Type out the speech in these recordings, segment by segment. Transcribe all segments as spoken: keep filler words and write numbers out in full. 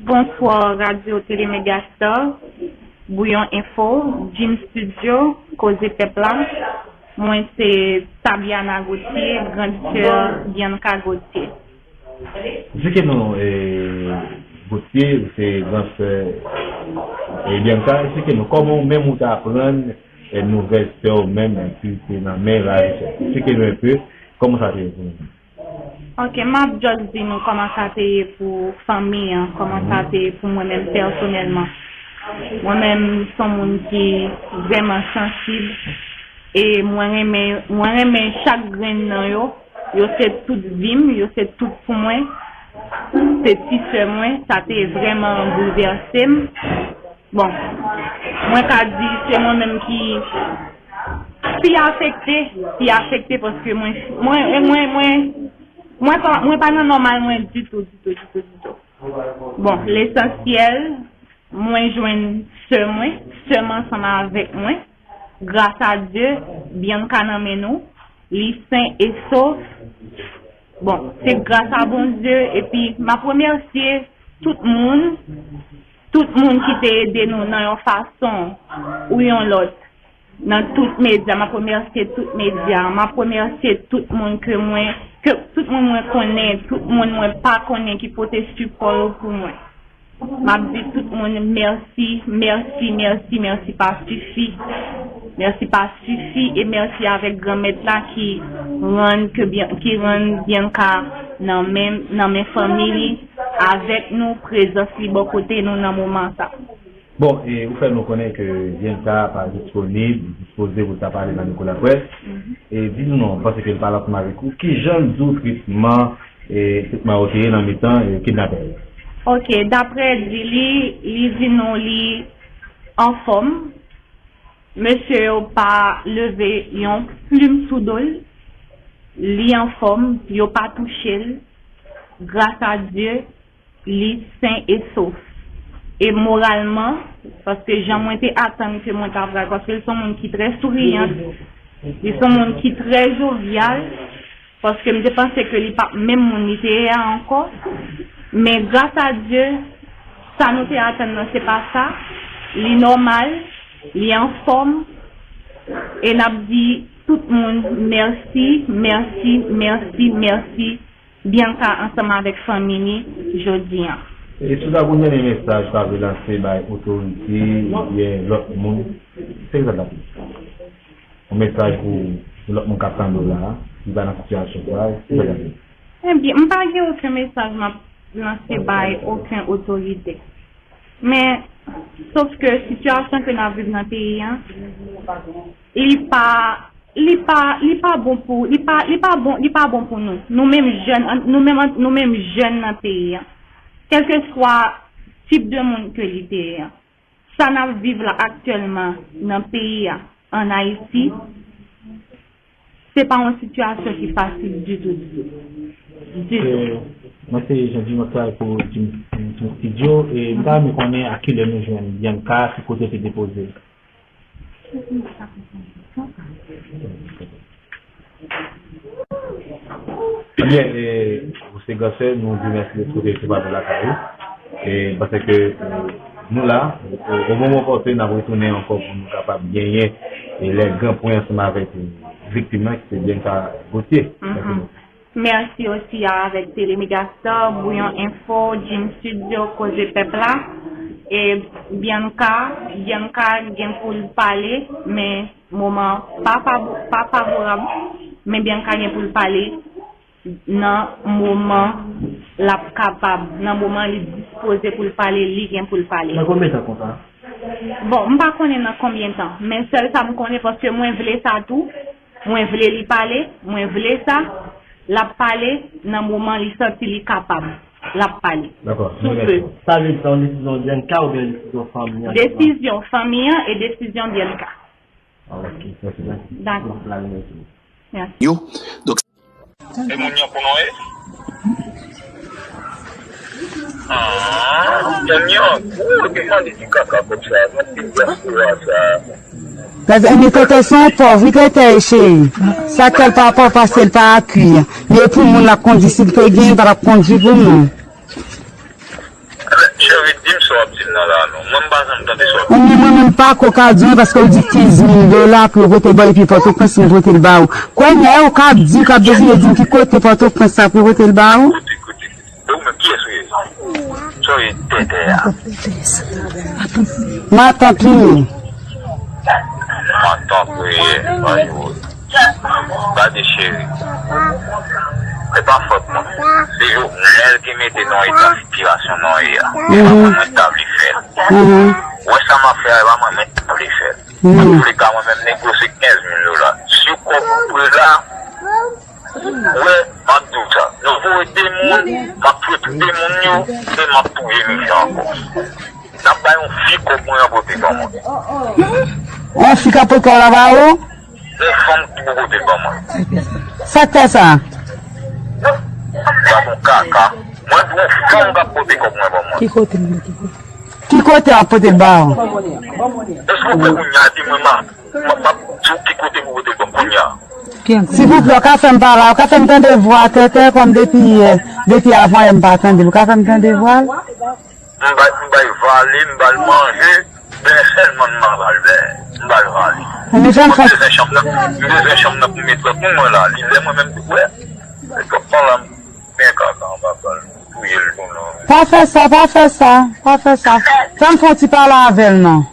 Bonswa, Radyo Tele Megastar, Bouyon Enfo, Jim Studio, Koze Pèp la. Mwen se Tabiana Gauthier, grand sè Bianca Gauthier. Eksplike nou, e, Gauthier, ou se gran sè, e, Bianca, eksplike nou kòman ou menm ou te aprann, e, nouvèl sè ou menm, e, ki te nan men ravijè. Eksplike nou enpe kòman sa te ye pou nou. Ok, m ap just di nou kòman sa te ye pou fanmi an, kòman sa te ye pou mwen menm pèsonèlman. Mwen menm, m se yon moun ki vrèman sansib, e mwen renmen, mwen renmen chak grenn nan yo. Yo se tout vi m, yo se tout pou mwen. Se ti sè mwen, sa te vrèman boulvèse m. Bon, mwen ka di se mwen menm ki pi afekte, pi afekte paske mwen, mwen, mwen, mwen, mwen pa, mwen pa nan nòmal mwen ditou, ditou, ditou, ditou. Bon, lesansyèl, mwen jwenn sè mwen, sè m ansanm avèk mwen. Gras a Dye, Bianca nan men nou, li sen e sof. Bon, se gras a Bondye, epi m ap remèsye tout moun, tout moun ki te ede nou nan yon fason ou yon lòt, nan tout medya. M ap remèsye tout medya, m ap remèsye tout moun ke mwen, ke tout moun mwen konnen, tout moun mwen pa konnen ki pote sipò yo pou mwen. M ap di tout moun mèsi, mèsi, mèsi, mèsi pa sifi. Mèsi pa sifi e mèsi avèk Granmèt la ki rann ke Byan-, ki rann Bianca nan men, nan men fanmi li, avèk nou, prezans li bò kote nou nan moman sa. Bon, e ou fè nou konnen ke Bianca pa disponib, dispoze pou l ta pale nan mikwo laprès. E di nou non, paske l pale ansanm avèk ou, kijan l di w tretman, e tretman yo te ye nan mitan, e kidnapè yo? Ok, daprè di li, li di nou li anfòm. Mesye yo pa leve yon plim sou do l. Li anfòm, yo pa touche l. Gras a Dye, li sen e sof. E moralman, paske jan mwen te atann ke mwen ta pral, paske l se yon moun ki trè souriyan, li se yon moun ki trè jovyal, paske m te panse ke li p ap menm moun li te ye a ankò. Men gras a Dye, sa nou te atann nan se pa sa. Li nòmal, li anfòm, e n ap di tout moun mèsi, mèsi, mèsi, mèsi. Bianca ansanm avèk fanmi li jodi an. E si w ta konn dènye mesaj w ta vle lanse bay otorite oubyen lòt moun, se kisa l t ap ye? Yon mesaj pou, pou lòt moun k ap tande w la a, ki pa nan sitiyasyon sa a, ki pa t ap ye? Ebyen, m pa gen okenn mesaj m ap lanse bay okenn otorite. Men, sof ke sitiyasyon ke n ap viv nan peyi an, li pa, li pa, li pa bon pou, li pa, li pa bon, li pa bon pou nou. Nou menm jèn, nou menm, nou menm jèn nan peyi an. Kèlkeswa tip de moun ke li te ye an. Sa n ap viv la aktyèlman nan peyi a, ann Ayiti, se pa yon sitiyasyon ki fasil ditou, ditou. Ditou. Mwen se Jean Dumont, travay pou Jim, Jim Studio, e m ta renmen konnen a kilè nou jwenn Bianca, ki kote l te depoze. Ebyen, e, ou se gran sè, nou di mèsi de tout se pa pou lakay ou. E, paske, e, nou la, o, o moman opòtè, n ap retounen ankò pou nou kapab genyen, e, lè gran pwen ansanm avèk, e, viktim nan, ki se Bianca Gauthier. Mèsi osi avèk Tele Megastar, Bouyon Enfo, Jim Studio, Koze Pèp la. E Bianca, Bianca gen pou l pale, men moman pa, pa, pa favorab, men Bianca gen pou l pale nan moman l ap kapab, nan moman li dispoze pou l pale, li gen pou l pale. Nan konbyen tan konsa? Bon, m pa konnen nan konbyen tan, men sèl sa m konnen, paske mwen vle sa tou, mwen vle li pale, mwen vle sa, l ap pale, nan moman li santi li kapab, l ap pale. Dakò, sou feu. Sa vle di sa yon desizyon Bianca oubyen yon desizyon fanmi an? Desizyon fanmi an e desizyon Bianca. Ah, ok, mèsi. Dakò. Mèsi. Yo, donk E moun nan pou nou ye? Ah, moun nan gwo, te mande ti kaka kòb sa, nan ti diaspora sa. Gade, Emi Tètè se yon pòv, wi, Tètè, cheri. Sa kè l pa pòv, paske l pa akwi. Li pou moun l ap kondi, si l te gen, l pa t ap kondi pou nou. Mwen, m pa janm tande sa. Ebyen, mwen menm, pako ka di w, paske w di kenz mil dola pou yo pote bò epi Pòtoprens, mwen pote l ba ou. Kounye a, ou ka ap di, ou ka ap devine, di m ki kote Pòtoprens sa pou yo pote l ba ou? Kote, kote. E ou menm, kiyès ou ye? Sa w ye tètè a? Matant ou ye. Matant ou ye, anjou. Gade, cheri. Se pa fòt mwen. Se Jovenel ki mete nou nan eta sitiyasyon nou ye a. Se pa mwen, mwen ki ta vle fè l. Ou wè sa m ap fè a, e pa mwen, mwen ki ta vle fè l. Antouleka, mwen menm, negosye kenz mil dola. Si kòb ou pre la, ou wè, m ap di w sa. Nou voye de moun, m ap touye tout de moun yo, e m ap touye misye ankò. N ap bay yon fi kòb mwen an pote ban mwen. Yon fi k ap pote kòb la ba ou? Yon fanm ki pou pote l ban mwen. Sa k fè sa? Sa bon kaka. Mwen pou yon fanm k ap pote kòb mwen ban mwen. Ki kote m mete kòb? Ki kote w ap pote l ba ou? Èske w kwè kounye a di mwen m ap, m ap, m ap di w ki kote pou pote l ban m kounye a? Silvouplè, w ka fè m pale, w ka fè m tande vwa tètè kòm depi yè, depi avan yè m pa tande l. W ka fè m tande vwa l? M bay, m bay vale, m ba l manje, bè sèlman m pa ba l bè. M ba l vale. Mwen bezwen chanm nan, m bezwen chanm nan pou m met lòt moun mwen la. Li lè mwen menm tou wè. Lè twòp tan la, m gen kaka anba bal. M touye l tou non. Pa fè sa, pa fè sa, pa fè sa. Fè m fè yon ti pale avè l non.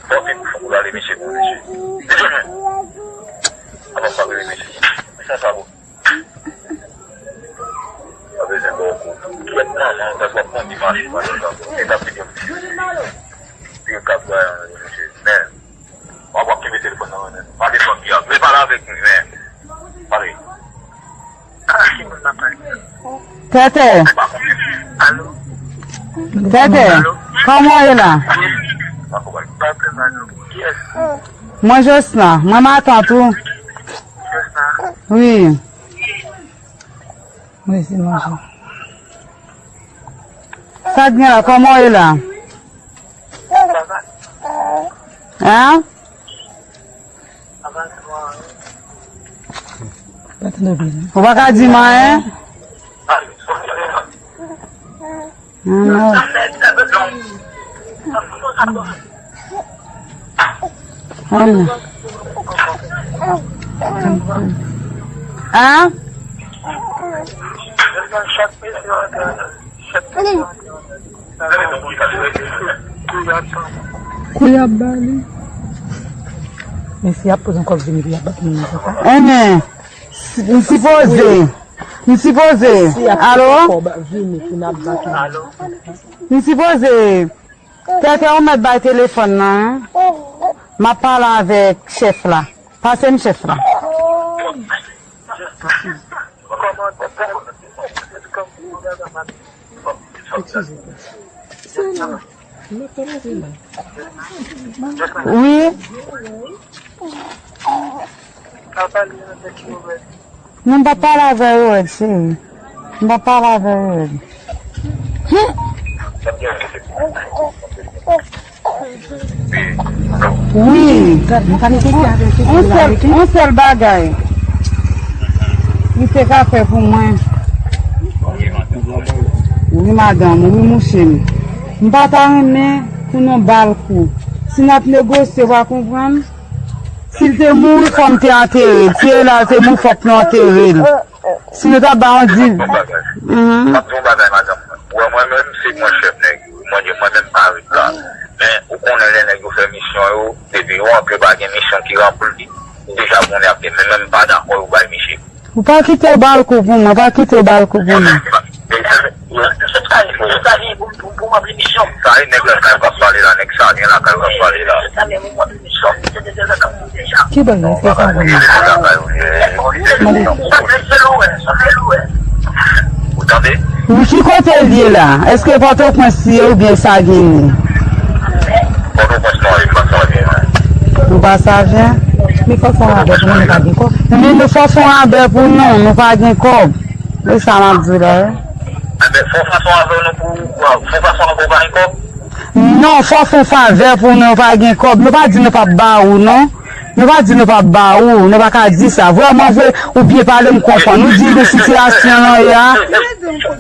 Bon, se pou fòk ou rale mesye pou mesye. Alò, pa rele mesye. Fè sa bon. Pa bezwen ba w kou. Kiyès manman w, sa w ap kondi mache, mache sa. E ta pede m di. Pire kap la, mesye. Men, w ap, w ap kenbe telefòn nan men. Pa defann li a. Vle pale avèk li, men. Pale. Ah, ki moun m ap pale? Tètè. Alo? Tètè, alo? Kòman w ye la? Pa fè mal non. Kiyès? Mwen Josna, mwen matant ou. Josna? Wi. Mwen se manje. Sa k gen la, kòman w ye la? Hein? Ou pa ka di m anyen? Non, non. Hein? Kou y ap ba li. Men si y ap poze yon kòb vini pou y ap bat moun nan konsa. Enben, si, m sipoze, m sipoze, alo? Si y ap poze kòb vini pou n ap bat moun nan konsa. M sipoze, Tètè, ou mèt bay telefòn nan, en? M ap pale avèk chèf la. Pase m chèf la. Wi. Non, m pa pale avè yo, Red, cheri. M pa pale avè yo, Red. Wi. Yon sèl, yon sèl bagay. Li te ka fè pou mwen. Wi, madanm, wi, mouche m. M pa ta renmen pou nou ba l kou. Si n ap negosye, w a konprann. Si l te mouri, fò m te antere l. Si e la l te mouri, fòk nou antere l. Si nou ta ba yon di. Bon bagay. Mhm. M ap di yon bagay, madanm mwen. Ou wè mwen menm, se mwen chèf nèg yo. Mwen di, mwen menm pa ret la. Men, ou konnen lè nèg yo fè misyon yo, depi yo antre pa gen misyon ki ranpli, ou deja konnen ap gen, men menm pa dakò yo bay misye. Ou pa kite yo ba l kou pou mwen, pa kite yo ba l kou pou mwen. Sa e nèg lakay k ap pale la, nèg sa gen lakay k ap pale la. Ki bò l ye? Èske sa vre? Mande. Ou tande? Wi, ki kote l ye la? Èske Pòtoprens li ye oubyen Sagini? Pòtoprens non, li pa Savyen. Ou pa Savyen? Men fò fè yon rabè pou nou, nou pa gen kòb. Men nou fò fè yon rabè pou nou, nou pa gen kòb. E sa m ap di w la, wi. Enben, fò fason avè nou pou, fò fason avè w pa gen kòb? Non, fò fè yon favè pou nou, nou pa gen kòb. Nou pa di nou p ap ba ou, non. Nou pa di nou p ap ba ou, nou pa ka di sa. Vrèman vre, ou byen pale, m konprann. Ou di de sitiyasyon an ye a.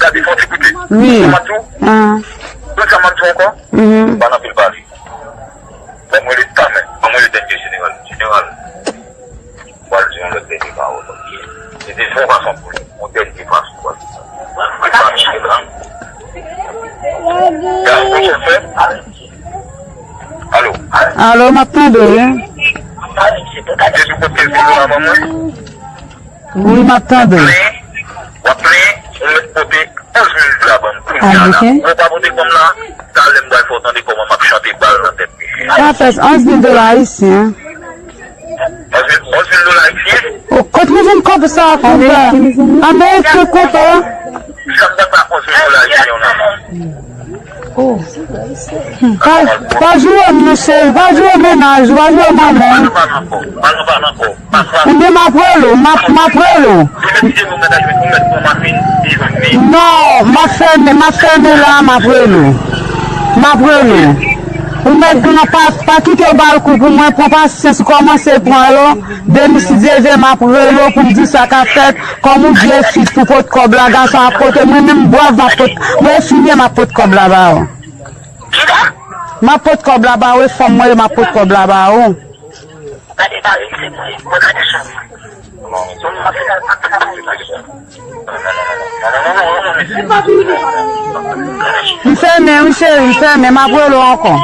Gade, fò ti koute. Wi. Sa m ap di w? Ah. Mwen sa Konn sa ankò? Mhm. Pa nan pil pale. Ban m rele ta menm. Ban m rele dènye jeneral. Jeneral. Pral di yon lòt dènye pawòl, ok? Se te fon fason pou li. Yon dènye fason pou li. Mwen pa mete la. Gason chofè. Alo. Alo, m ap tande w, wi. Depi w pote zero la ban mwen. Wi, m ap tande w. W ap plenyen, w ap plenyen, ou mèt pote onz mil dola ban m kounye a la. Ou pa pote kòb la, talè m pral fè w tande kòman m ap chante bal nan tèt misye. Sa fè onz mil dola ayisyen. Onz mil, onz mil dola ayisyen? O, kot nou jwenn kòb sa a konsa? Ameriken konpa. Sa m ta fè onz mil dola ayisyen yo nan men w? O. Pa, pa joure m non cheri, pa joure mennaj ou, pa joure manman m. Oubyen m ap rele w, m ap, m ap rele w. Non, m ap fèmen, m ap fèmen la, m ap rele w. M ap rele w. Ou mèt pran, pa, pa kite yo ba l kou pou mwen, pran pasyans, ou kòmanse pran yo. Demen si Dye vle, m ap rele w pou m di sa k ap fèt. Kòm ou di e fi pou pot kòb la, gason ap pote, mwen menm brav m ap pot, mwen enfimye m ap pot kòb la ba ou. M ap pot kòb la ba ou, e fanm mwen yo m ap pot kòb la ba ou. M fèmen wi cheri, m fèmen, m ap rele w ankò.